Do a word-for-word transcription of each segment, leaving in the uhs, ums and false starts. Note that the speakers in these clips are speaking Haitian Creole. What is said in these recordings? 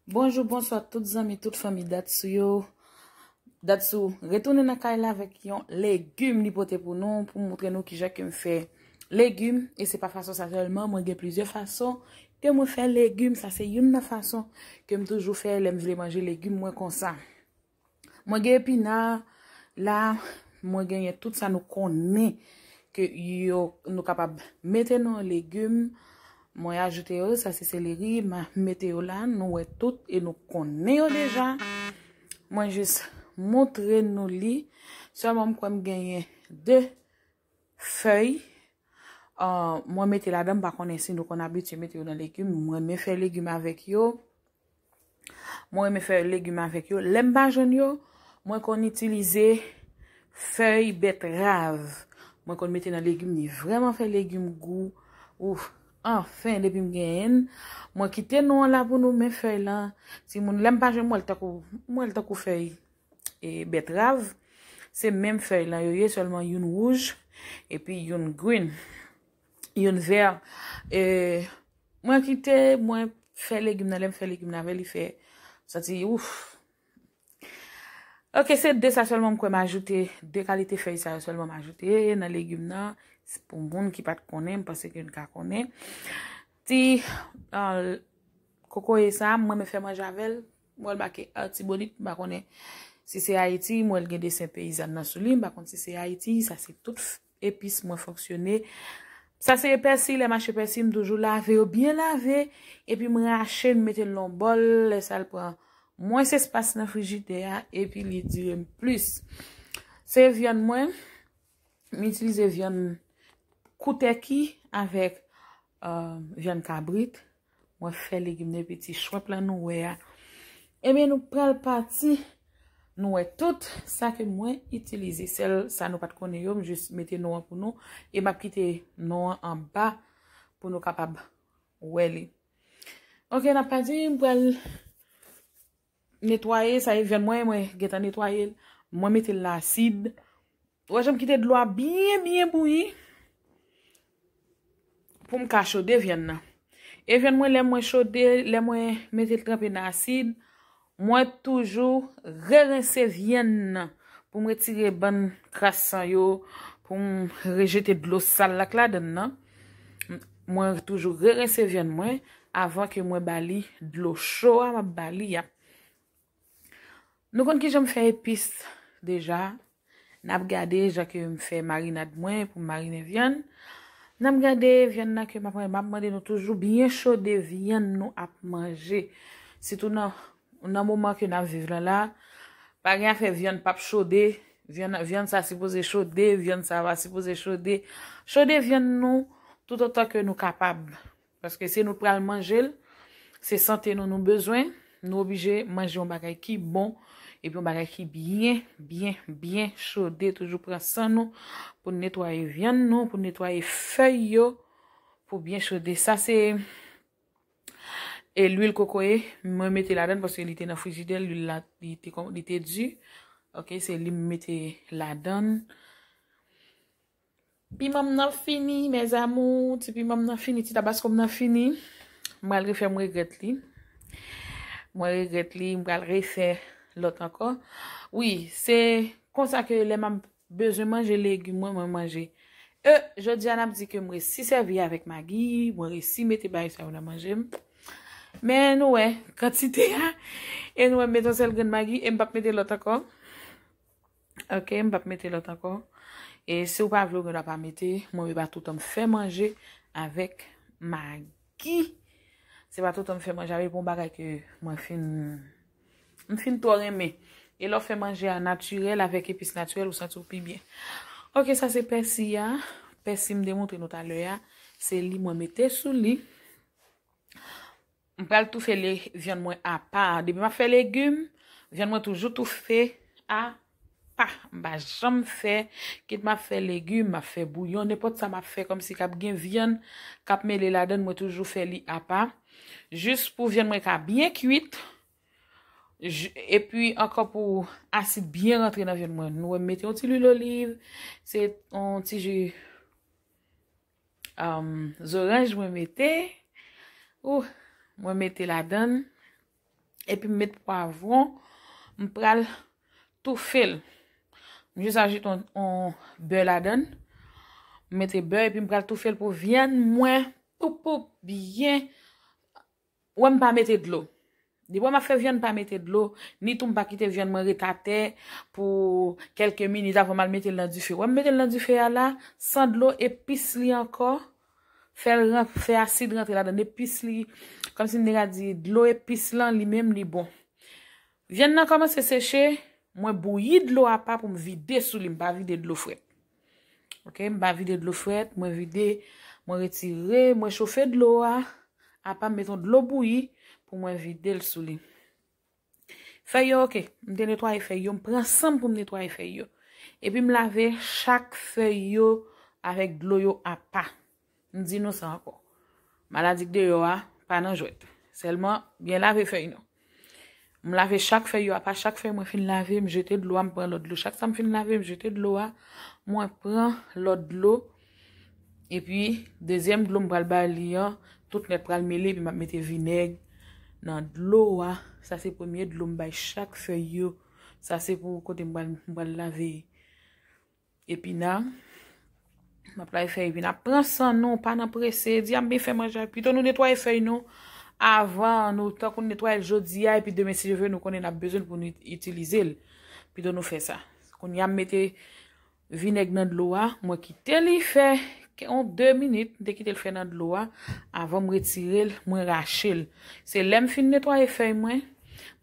Bonjou, bonswa tout zanmi, tout fanmi Datsou yo. Datsou retounen nan kay la avèk yon legim li pote pou nou, pou montre nou kijan ke m fè legim. E se pa fason sa sèlman, mwen gen plizyè fason ke mwen fè legim. Sa se youn nan fason ke m toujou fè lè m vle manje legim mwen konsa. Mwen gen epina la, mwen genyen tout sa nou konnen ke yo, nou kapab mete nan legim. Mwen ajoute yo, sa se seleri, m a mete yo la, nou wè tout e nou konnen yo deja. Mwen jis montre nou li. Sèlman m kwè m genyen de fèy. Ah, mwen mete ladan, m pa konnen si nou konn abitye mete yo nan legim. Mwen renmen fè legim avèk yo. Mwen renmen fè legim avèk yo. Lè m pa jwenn yo, mwen konn itilize fèy bètrav. Mwen konn mete nan legim, li vrèman fè legim gou. Ouf, anfen, depi m genyen l. Mwen kite non an la pou nou, men fèy lan, timoun, lè m pa jwenn, m wè l tankou, m wè l tankou fèy e bètrav. Se menm fèy lan yo ye, sèlman youn wouj, epi youn green, youn vè. E, mwen kite, mwen fè legim nan, lè m fè legim nan avè li fè santi, ouf. Ok, se de sa sèlman m kwè m ajoute, de kalite fèy sa yo sèlman m ajoute nan legim nan. Se pou moun ki pa t konnen, m panse ke n ka konnen. Ti, ah, kokoye sa, mwen renmen fè manje avè l. M wè l make Artibonit, m pa konnen si se Ayiti, m wè l gen desen peyizàn nan sou li, m pa konn si se Ayiti, sa se tout f-, epis mwen fonksyone. Sa se pèsi, lè m achte pèsi, m toujou lave yo byen lave, epi m rache, m mete l nan bòl, lè sa l pran mwens espas nan frijidè a, epi li dire m plis. Se vyann mwen, m itilize vyann kou tèki avèk, euh, vyann kabrit. Mwen fè legim nan epi ti shrimp lan nou wè a. Ebyen, nou pral pati. Nou wè tout sa ke mwen itilize. Sèl sa nou pa t konnen yo, m jis mete non an pou nou. E m ap kite non an anba pou nou kapab wè li. Ok, n ap pati, m pral netwaye, sa e vyann mwen, mwen gentan netwaye l. Mwen mete l nan asid. Ou wè jan m kite dlo a byen, byen bouyi pou m ka chode vyann nan. E vyann mwen, lè mwen chode, lè mwen mete l tranpe nan asid, mwen toujou rerense vyann nan pou m retire bann kras san yo, pou m rejete dlo sal la k ladan l nan. Mwen toujou rerense vyann mwen avan ke mwen ba li dlo cho a, m ap ba li a. Nou konn kijan m fè epis deja. N ap gade jan ke m fè marinad mwen pou m marinen vyann. N ap gade vyann nan ke m ap, m ap mande nou toujou byen chode vyann nou ap manje. Sitou nan, nan moman ke n ap viv lan la, pa gen afè vyann p ap chode, vyann, vyann sa sipoze chode, vyann sa pa sipoze chode. Chode vyann nou toutotan ke nou kapab. Paske se nou pral manje l, se sante nou nou bezwen, nou oblije manje yon bagay ki bon, epi yon bagay ki byen, byen, byen chode. Toujou pran san nou pou n netwaye vyann nou, pou n netwaye fèy yo, pou byen chode. Sa se, e, lwil kokoye, mwen mete ladan l paske li te nan frijidè, lwil la, li te, li te di. Ok, se li m mete ladan l. Piman m nan fini, mes amours, ti piman m nan fini, ti tabasko m nan fini. M pral refè, m regrèt li. Mwen regrèt li, m pral refè lòt ankò. Wi, se konsa ke lè m ap bezwen manje legim mwen, mwen manje. E, jodi a n ap di ke m resi sèvi avèk magi, mwen resi mete bagay sa yo nan manje m. Men nou wè, kantite a, e nou wè m mete yon sèl grenn magi, e m p ap mete lòt ankò. Ok, m p ap mete lòt ankò. E si w pa vle, ou gen dwa pa mete. Mwen, m pa toutan m fè manje avèk magi. Se pa toutan m fè manje avèk, pou yon bagay ke mwen fin, m fin twò renmen. E lè w fè manje a natirèl, avèk epis natirèl, ou santi w pi byen. Ok, sa se pèsi a. Pèsi m te montre nou talè a. Se li mwen mete sou li. M pral toufe le vyann mwen apa. Depi m ap fè legim, vyann mwen toujou toufe apa. M pa janm fè, kit m ap fè legim, m ap fè bouyon, nenpòt sa m ap fè, kòmsi k ap gen vyann k ap mele ladan l, mwen toujou fè li apa. Jis pou vyann mwen ka byen kuit. J-, epi ankò pou asid byen rantre nan vyann mwen. Nou wè m mete yon ti lwil oliv, se yon ti ji um, zoranj mwen mete. Ou, mwen mete ladan l. epi m met pwavwon, m pral toufe l. M jis ajoute yon, yon bè ladan l. M mete bè epi m pral toufe l pou vyann mwen poupou byen. Wè m pa mete dlo. Depi m ap fè vyann, m pa mete dlo, ni tou m pa kite vyann mwen ret atè pou kèlke minit avan m al mete l nan dife. Wè m mete l nan dife a la, san dlo, epis li ankò, fè l ran- fè asid rantre ladan l, epis li, kòmsi m te ka di dlo epis lan, li menm li bon. Vyann nan kòmanse seche, mwen bouyi dlo apa pou m vide sou li, m pa vide dlo frèt. Ok, m pa vide dlo frèt, mwen vide, mwen retire, mwen chofe dlo a, apa m met yon dlo bouyi pou mwen vide l sou li. Fèy yo, ok, m te netwaye fèy yo, m pran san m pou m netwaye fèy yo. Epi m lave chak fèy yo avèk dlo yo apa. M di nou sa ankò. Maladi k deyò a, pa nan jwèt. Sèlman, byen lave fèy nou. M lave chak fèy yo, apa chak fèy mwen fin lave, m jete dlo a, m pran lòt dlo. Chak sa m fin lave, m jete dlo a, mwen pran lòt dlo. Epi, dezyèm dlo m pral bay li an, tout nèt pral mele, epi m ap mete vinèg nan dlo a. Sa se premye dlo m bay chak fèy yo. Sa se pou kote m pral, m pral lave epina. M ap lave fèy epina. Pran san nou, pa nan prese. Di ap byen fè manje a. Pito nou netwaye fèy nou avan nou, tankou n netwaye l jodi a, epi demen si Dye vle nou konnen n ap bezwen l pou nou itilize l. Pito nou fè sa. Kounye a m mete vinèg nan dlo a, mwen kite li fè yon de minit, m te kite l fè nan dlo a, avan m retire l, mwen rache l. Se lè m fin netwaye fèy mwen,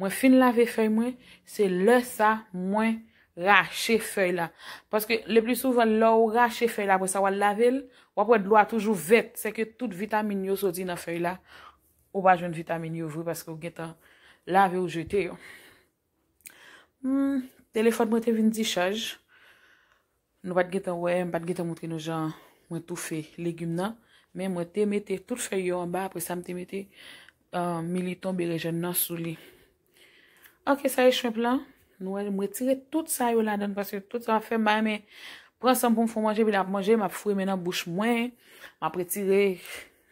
mwen fin lave fèy mwen, se lè sa mwen rache fèy la. Paske le pli souvan, lè w rache fèy la, apre sa w al lave l, w ap wè dlo a toujou vèt. Se ke tout vitamin yo soti nan fèy la, ou pa jwenn vitamin yo vre paske w gentan lave ou jete yo. Hmm, telefòn mwen te vin dichaj. Nou pa t gentan wè, m pa t gentan montre nou jan mwen toufe legim nan. Men mwen te mete tout fèy yo anba, apre sa m te mete uh, militon berejèn nan sou li. Ok, sa e shrimp lan. Nou wè, m retire tout sa yo ladan paske tout sa ap fè m pa renmen pran san m pou m fè manje, epi l ap manje, m ap foure men nan bouch mwen, m ap retire.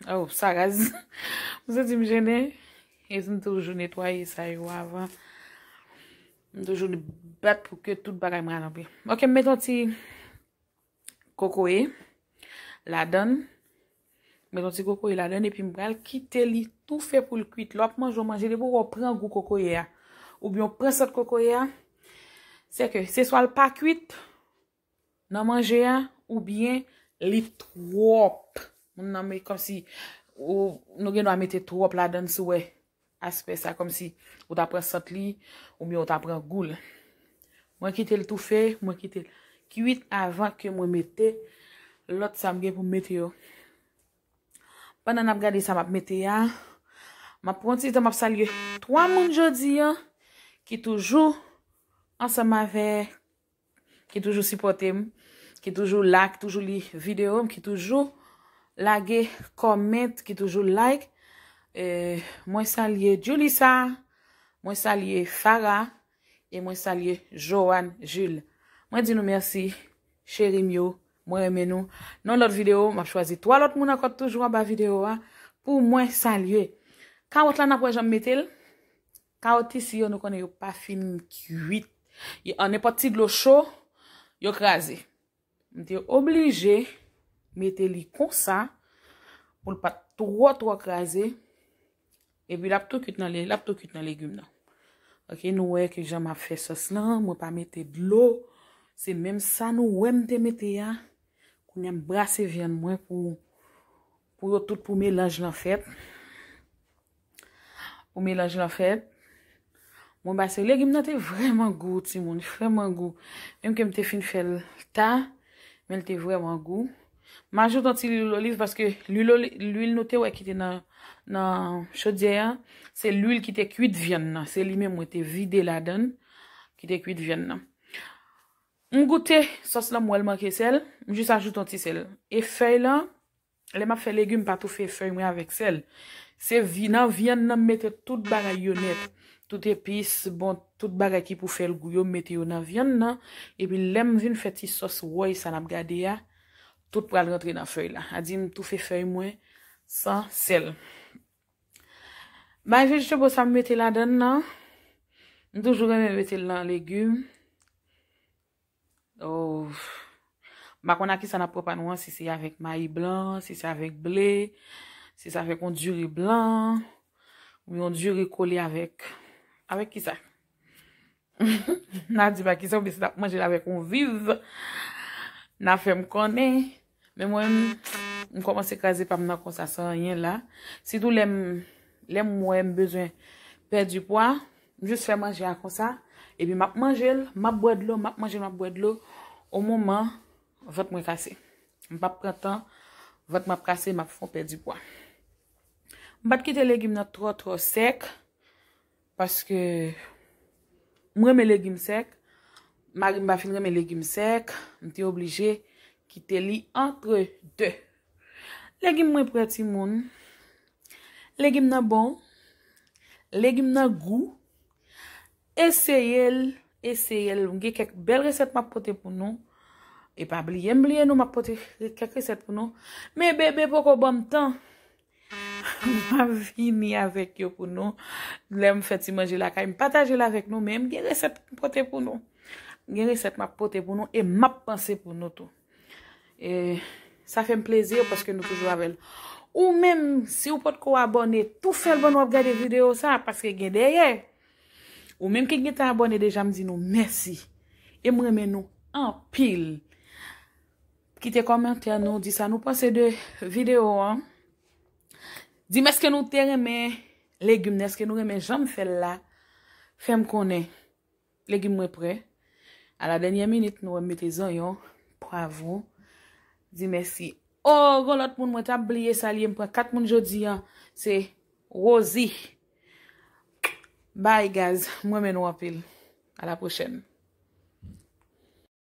Oh, sa raz. M santi m jennen. E m toujou netwaye sa yo avan. M toujou bat pou ke tout bagay mwen al anpil. Ok, m met yon ti kokoye ladan. Met yon ti kokoye ladan epi m pral kite li toufe pou l kwit. Lè w ap manje, w manje depi w pran gou kokoye a. Oubyen w pran sant kokoye a. Se ke se swa l pa kwit nan manje a, oubyen li twòp. Moun nan me kòmsi ou, nou gen dwa mete twòp ladan si w wè aspè sa kòmsi ou ta pran sant li oubyen ou ta pran gou l. Mwen kite l toufe, mwen kite l kwit avan ke mwen mete lòt sa m gen pou m mete yo. Pandan n ap gade sa m ap mete a, m ap pran ti tan m ap salye twa moun jodi a ki toujou ansanm avè ki toujou sipòte m, ki toujou la, ki toujou li videyo m, ki toujou lage kòmant, ki toujou like. E, mwen salye Julissa, mwen salye Farah, e mwen salye Joanne Jules. Mwen di nou mèsi, cheri m yo, mwen renmen nou. Nan lòt videyo, m ap chwazi twa lòt moun ankò toujou anba videyo a pou mwen salye. Kawòt la n ap wè jan m mete l. Kawòt isi yo, nou konnen yo pa fin kwit. Yo, an nenpòt ti dlo cho, yo kraze. M te oblije mete li konsa pou l pa t twò, twò kraze. Epi l ap tou kwit nan le, l ap tou kwit nan legim nan. Ok, nou wè ki jan m ap fè sòs lan, mwen pa mete dlo. Se menm sa nou wè m te mete a. Kounye a m brase vyann mwen pou, pou yo tout pou melanj lan fèt. Pou melanj lan fèt. Mwen brase legim nan te vrèman gou, timoun, vrèman gou. Menm ke m te fin fè l ta, men l te vrèman gou. M ajoute yon ti lwil oliv paske lwil oli- lwil nou te wè ki te nan, nan chodyè a, se lwil ki te kwit vyann nan. Se li menm mwen te vide ladan l, ki te kwit vyann nan. M goute sòs lan, m wè l manke sèl, m jis ajoute yon ti sèl. E fèy lan, lè m ap fè legim, m pa toufe fèy mwen avèk sèl. Se vi- nan vyann nan m mete tout bagay yo nèt. Tout epis, bon, tout bagay ki pou fè l gou yo, m mete yo nan vyann nan. Epi lè m vin fè ti sòs woy sa n ap gade a, tout pral rantre nan fèy la. A di m toufe fèy mwen san sèl. Bay vegetable sa m mete ladan l nan. M toujou renmen mete l nan legim. Oh. M pa konn a kisa n ap prepa nou an, si se avèk mayi blan, si se avèk ble, si se avèk yon diri blan, ou yon diri kole avèk, avèk kisa? N a di pa kisa, oubyen si n ap manje l avèk yon viv, n a fè m konnen. Men mwen, m kòmanse kraze pa m nan konsa san anyen la. Sitou lè m, lè m wè m bezwen pèdi pwa, m jis fè manje a konsa. Epi m ap manje l, m ap bwè dlo, m ap manje l, m ap bwè dlo. O moman, vant mwen kase. M p ap pran tan, vant mwen ap kase, m ap fè w pèdi pwa. M pa t kite legim nan twò, twò sèk, paske m renmen legim sèk. Mari m pa fin renmen legim sèk, m te oblije kite li antre de. Legim mwen prè, timoun. Legim nan bon. Legim nan gou. Eseye l, eseye l. M gen kèk bèl resèt m ap pote pou nou. E pa bliye m bliye nou, m ap pote kèk resèt pou nou. Men bebe poko ban m tan. M ap vini avèk yo pou nou. Lè m fè ti manje lakay, m pataje l avèk nou, men m gen resèt m pote pou nou. M gen resèt m ap pote pou nou e m ap panse pou nou tou. E sa fè m plezi paske nou toujou avè l. Ou menm, si w potko abòne, tou fè l ban nou ap gade videyo sa, paske gen dèyè. Ou menm ki gentan abòne deja, m di nou mèsi. E m renmen nou anpil. Kite kòmantè nou, di sa nou panse de videyo an. Di m èske nou te renmen legim nan, èske nou renmen jan m fè l la. Fè m konnen. Legim mwen prè. A la dènyè minit, nou wè m mete zonyon, pwavwon. Di mèsi. O, gon lòt moun mwen t ap bliye salye, m pran kat moun jodi an. Se Rosie. Bye, guys. M renmen nou anpil. A la pwochèn.